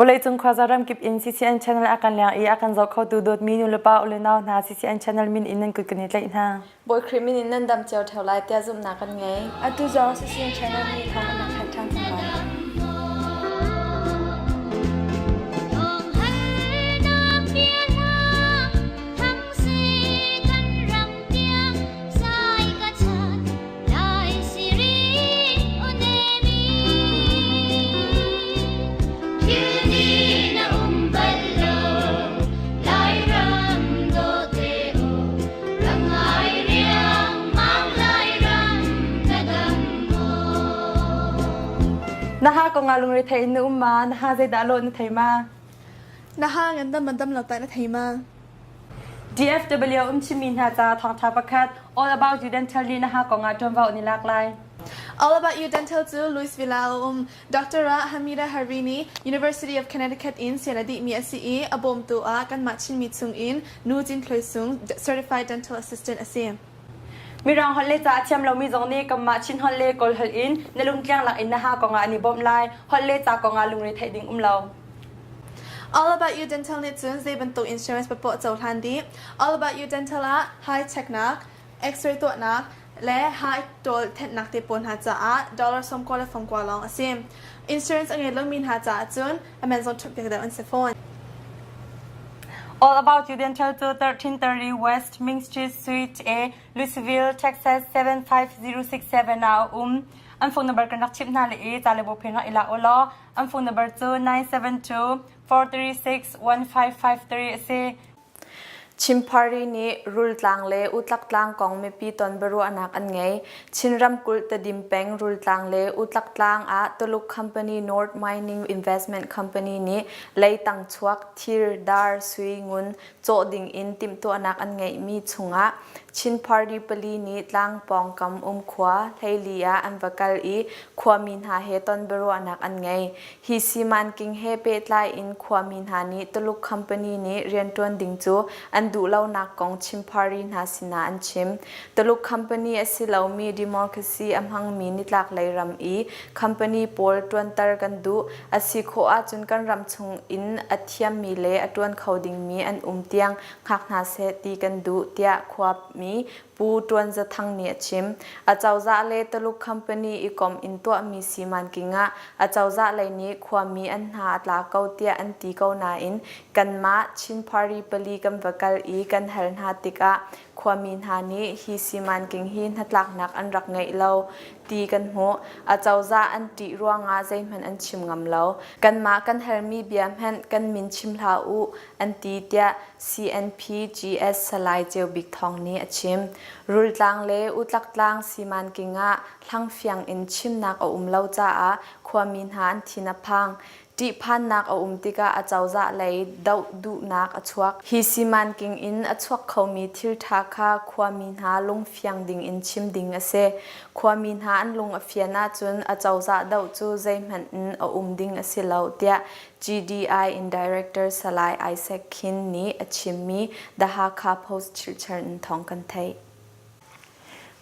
Vawleicung khuaza ramkip in CCN channel a kan leng i a kan zoh khotu dawtmi nulepa ulenau hna CCN channel min in nan kut kan i tlaih hna. Bawi Khrih min in nan dam cio ṭheo lai tiah zumhnak kan ngei. Atu zong CCN channel nih thawng an rak thanh ṭhan cang lai. Na ha ko nga lungre thei in na um ma? Na ha zeidah lawh na thei ma? Na ha ngandam mandam lo ta na thei ma? DFW um chimmi hna ca thawngṭha pakhat All About You Dental nih na ha kongah ṭuanvo an i lak lai. All About You Dental cu Louisville ah a um. Dr. Hamida Harini, University of Connecticut in sian a dihmi a si i a bawmtu ah kanmah Chinmi chungin Nu Cin Thluai Sung, Certified Dental Assistant a si. Mirang holh le ca a thiam lomi zong nih kanmah Chin holh le Kawl holh in na lungtliang lak in na ha kongah an i bawmh lai. Holh le ca kongah lungre theih ding um lo. All About You Dental nih cun zei bantuk insurance papoah cohlan dih. All About You Dental ah hai checknak, X-ray tuahnak, le hai ṭawl thenhnak te pawl hna caah dollar 90 le fangkua lawng a si. Insurance a ngei lomi hna caah cun a man zong ṭhumh piak deuh an si fawn. All About You Dental cu 1330 West Main Street, Suite A, Louisville, Texas 75067 ah a um. An phone number kan rak chimh hna le i ca le bawphen rak i lak u law An phone number cu 972 436 1553 a si. Chin Party nih Rultlang le Utlaktlang kong mipi ton biaruahnak an ngei. Chin ramkulh Tedim peng Rultlang le Utlaktlang ah Tuluk company North Mining Investment Company nih leitang chuak thir, dar, sui, ngun cawh ding in timhtuahnak an ngeihmi chungah Chin Party pali nih tlang pawngkam um khua hleili ah an va kal i khuami hna he ton biaruahnak an ngei. Hi simanking he pehtlai in khuami hna nih Tuluk company nih rianṭuan ding cu an duh lonak kong Chin Party hna sinah an chim. Tuluk company a si lomi democracy a hmangmi nitlaklei ram i company pawl ṭuanter kan duh. A si khawh ahcun kan ram chung in a thiammi le a ṭuan kho dingmi an um tiang hngak hna seh ti kan duh tiah khuami Pu Ṭuan Za Thang nih a chim. Acozah le Tuluk company i kom in tuahmi simanking ah acozah lei nih khuami an hna a tla ko tiah an ti ko nain kanmah Chin Party pali kan va kal i kan hal hna tikah khuami hna nih hi simanking hi hnatlaknak an rak ngeih lo ti kan hmuh. Acozah an ṭih ruangah zeihmanh an chim ngam lo. Kanmah kan halmi bia hmanh kan min chim hlah u an ti tiah CNPGS Salai Ceu Bik Thawng nih a chim. Rultlang le Utlaktlang simanking ah hlangfiang in chimnak a um lo caah khuami hna an thin a phang. Ṭihphannak a um tikah acozah lei doh duhnak a chuak. Hi simanking in a chuak khomi thil ṭha kha khuami hna lungfiang ding in chim ding a si. Khuami hna an lung a fian ahcun acozah doh cu zeihmanh in a um ding a si lo tiah GDI in Director Salai Isaac Khin nih a chimmi The Hakha Post chirhchar in thawng kan theih.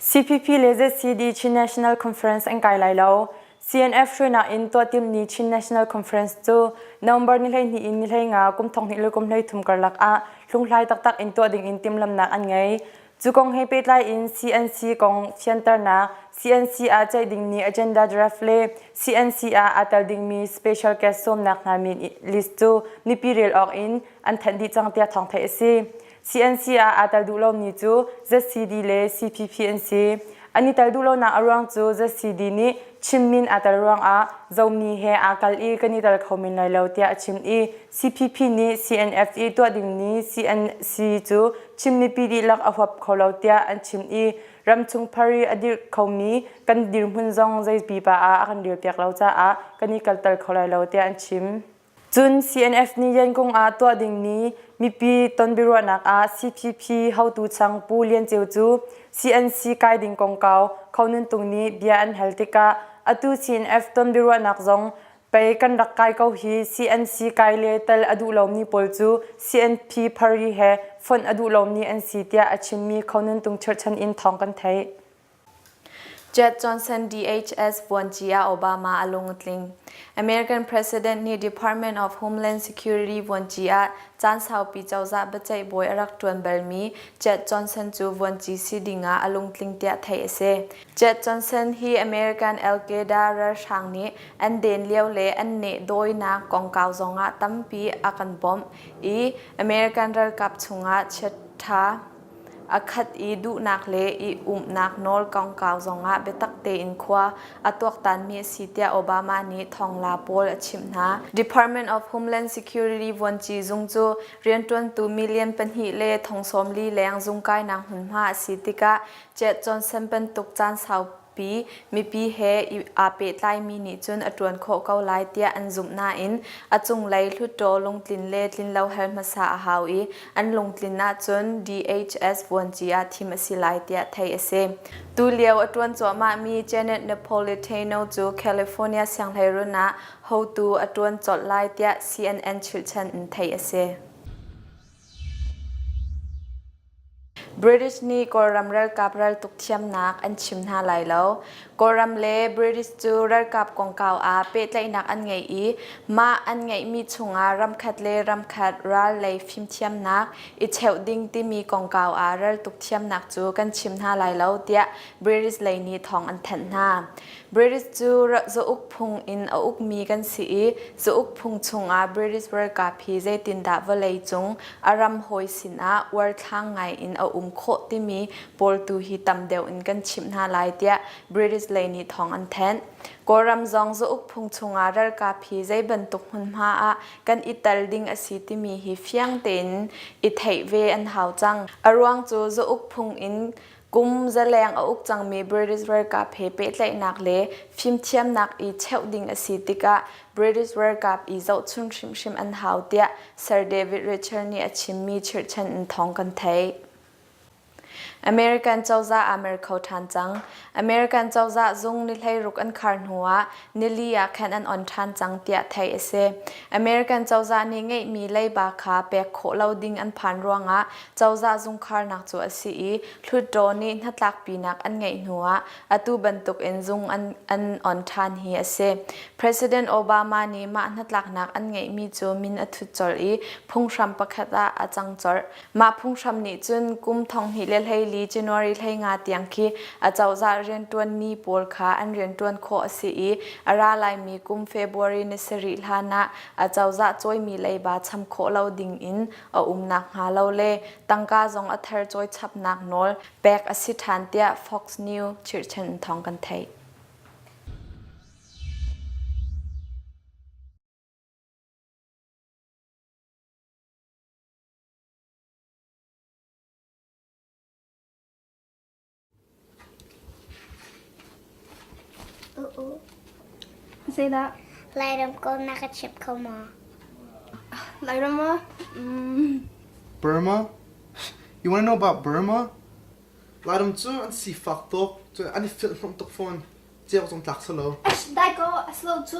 CPP le ZCD Chin National Conference an kai lai lo. CNF hruainak in tuah timmi Chin National Conference cu November ni 12 in ni 15 kum 12 le kum 33 karlak ah hlunghlai taktak in tuah ding in timhlamnak an ngei. Cu kong he pehtlai in CNC kong fianternak, CNC ah ceih dingmi agenda draft le CNC ah aa tel dingmi special guest sawmnak hna min list cu mipi rel awk in an thanh dih cang tiah thawng theih a si. CNC ah aa tel duh lomi cu ZCD le CPP an si. An i tel duh lonak a ruang cu ZCD nih Chin min aa tel ruangah Zomi he aa kal i kan i tel kho men lai lo tiah a chim i CPP nih CNF i tuah dingmi CNC cu Chin mipi dihlak a huap kho lo tiah an chim i ramchung phari a dirh khomi kan dirhmun zong zei pipa ah a kan relpiak lo caah kan i kalter kho lai lo tiah an chim. Cun CNF nih Yangon ah tuah dingmi mipi tonbiaruahnak ah CPP hotu chang Pu Lian Ceu cu CNC kai ding kongkau Kho Nun Tung nih bia an hal tikah atu CNF tonbiaruahnak zong pei kan rak kai ko hi CNC kai le tel a duh lomi pawl cu CNP party he fonh a duh lomi an si tiah a chimmi Kho Nun Tung chirhchan in thawng kan theih. Jed Johnson DHS vuanci ah Obama a lung a tling. American President nih Department of Homeland Security vuanci ah caan saupi cozah biaceih bawi a rak ṭuan balmi Jed Johnson cu vuanci si dingah a lungtling tiah theih a si. Jed Johnson hi American Al-Qaeda ralhrang nih an den lio le an neh dawinak kongkau zongah tampi a kan bawmh i American ralkap chungah chiaṭha A khat i duhnak le i umnak nawl kongkau zongah biatak tein khua a tuaktanmi a si tiah Obama nih thawngla pawl a chimh hna. Department of Homeland Security vuanci zung cu rianṭuantu million pahnih le thong 40 leng zung kainak hmunhma a si tikah Jet Johnson bantuk caan sau pi mipi he aa pehtlaimi nih cun a ṭuan khawh ko lai tiah an zumh nain a cunglei hluttaw lungtlin le tlinlo hal hmasa a hau i an lungtlin ahcun DHS vuanci ah thim a si lai tiah theih a si. Tulio a ṭuan cuahmahmi Janet Napolitano cu California sianghleirun ah hotu a ṭuan colh lai tiah CNN chirhchan in theih a si. British nih Kawlram ralkap raltuk thiamnak an chim hna lai lo. Kawlram le British cu ralkap kongkau ah pehtlaihnak an ngei i mah an ngeihmi chungah ramkhat le ramkhat ral lei fimthiamnak i cheuh ding timi kongkau ah raltuk thiamnak cu kan chim hna lai lo tiah British lei nih thawng an thanh hna. British cu zauk phung in a ukmi kan si i zauk phung chungah British ralkap hi zeitindah vawleicung a ram hawi sinah uarthlang ngai in a um khawh timi pawl tu hi tam deuh in kan chimh hna lai tiah British lei nih thawng an thanh. Kawlram zong zauk phung chungah ralkap hi zei bantuk hmunhma ah kan i tel ding a si timi hi fiang tein i theih ve an hau cang. A ruang cu zauk phung in Kum zaleng a uk cangmi British ralkap he pehtlaihnak le fimthiamnak i cheuh ding a si tikah British ralkap i zohchun hrimhrim an hau tiah Sir David Richard nih a chimmi chirhchan in thawng kan theih. American cozah aa mer kho ṭhan cang. American cozah zung ni 16 an khar hnuah nili ah khan an on ṭhan cang tiah theih a si. American cozah nih ngeihmi leiba kha pek khawh lo ding an phan ruangah cozah zungkharnak cu a si i Hluttaw nih hnatlakpinak an ngeih hnuah atu bantukin zung an, an on ṭhan hi a si. President Obama nih mah hnatlaknak an ngeihmi cu min a thut colh i phunghram pakhat ah a cang colh. Mah phunghram nih cun kum 2024 January 15 tiang khi acozah rianṭuanmi pawl kha an rianṭuan khawh a si i a ra laimi kum February ni sarih hlan ah acozah cawimi leiba cham khawh lo ding in a um nakhnga lo le tangka zong a thar cawi chapnak nawl pek a si ṭhan tiah Fox News chirhchan in thawng kan theih. Zeidah? Lairam kong na ka chimh kho maw? Lairam maw? Mm. Burma? You want to know about Burma? Lairam cu an sifak tuk, cun an i filhhnawmh tuk fawn. Ceu zong tlak silo. Dai ko, a slow cu.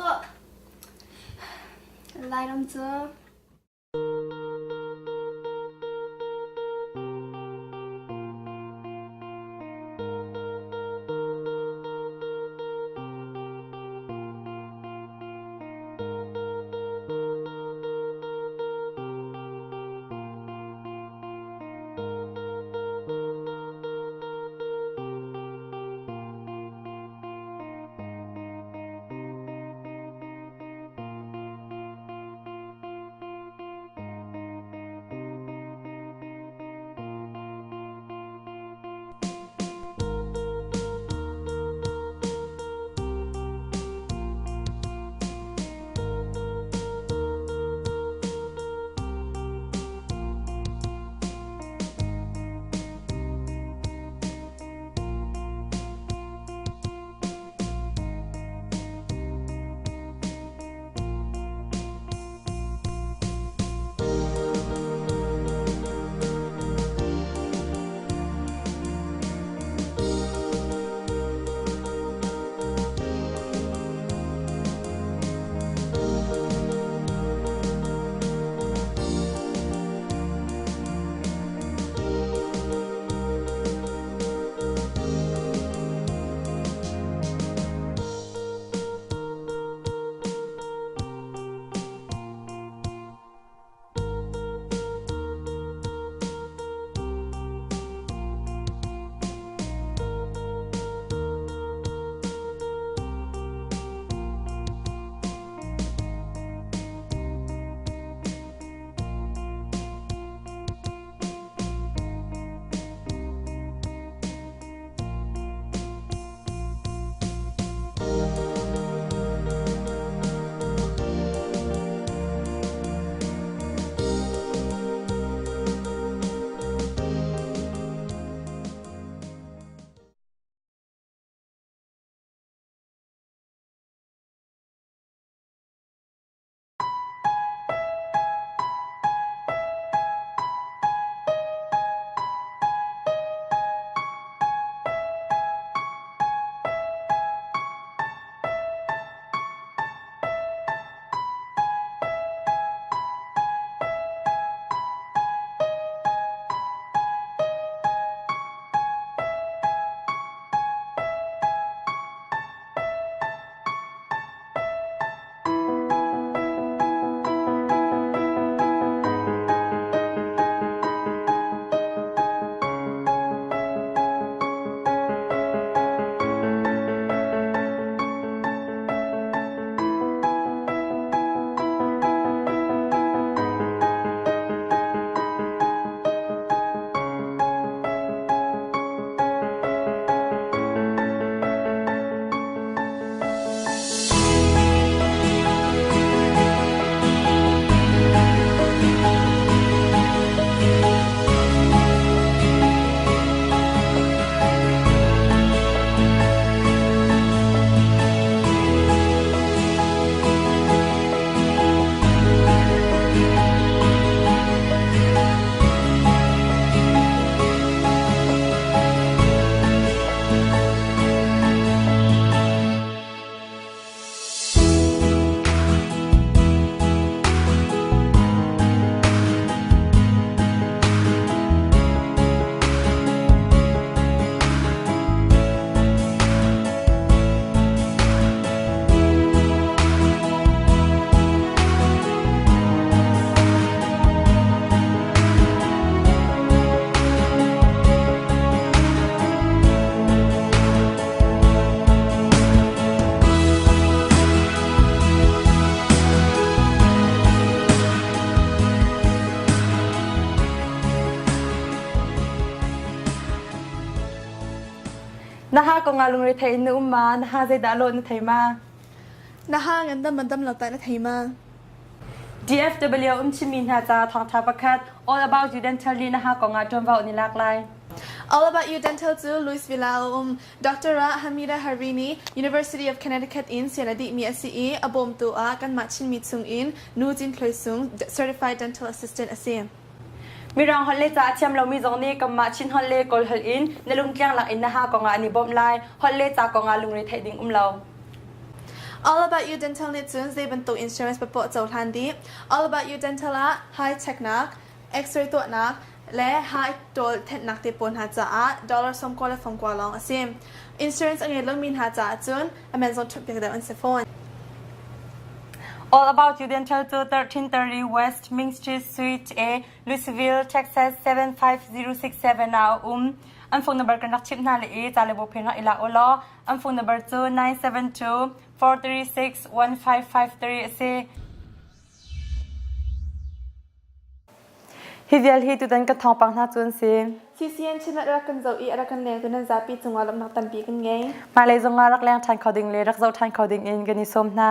Lairam cu. Na ha kong ah lungre thei in na um ma? Na ha zeidah lawh na thei ma? Na ha ngandam man dam lo tah na thei ma? DFW um chimmi hna ca thawngtha pakhat All About You Dental nih na ha kong ah ṭuanvo an i lak lai. All About You Dental cu Louisville ah a um. Dr. Hamida Harini, University of Connecticut in sian a dihmi a si i a bawmtu ah kanmah Chinmi chung in Nu Cin Thluai Sung, Certified Dental Assistant a si. Mirang holh le ca a thiam lomi zong nih kanmah Chin holh le Kawl holh in na lungtliang lak in na ha kong ah an i bawmh lai. Holh le ca kong ah lungre theih ding um lo. All About You Dental nih cun zei bantuk insurance papoah cohlan dih. All About You Dental ah high checknak, X-ray tuahnak le high ṭawl thenhnak te pawl hna caah dollar 90 le fangkua lawng a si. Insurance a ngei lomi hna caah cun a man zong ṭhumhpiak deuh an si fawn. All About You Dental cu 1330 West Main Street, Suite A, Louisville, Texas 75067 ah a um. An phone number kan rak chimh hna le i ca le bu phen rak i lak u law an phone number cu 972 436 1553 a si. Hi vial hi tutan kan thawngpang hna cu an si. CCN Chinnet rak kan zoh i a rak kan lengtu nan zapi cungah lawmhnak tampi kan ngei. Hmailei zongah rak leng ṭhan kho ding le rak zoh ṭhan kho ding in kan i sawm hna.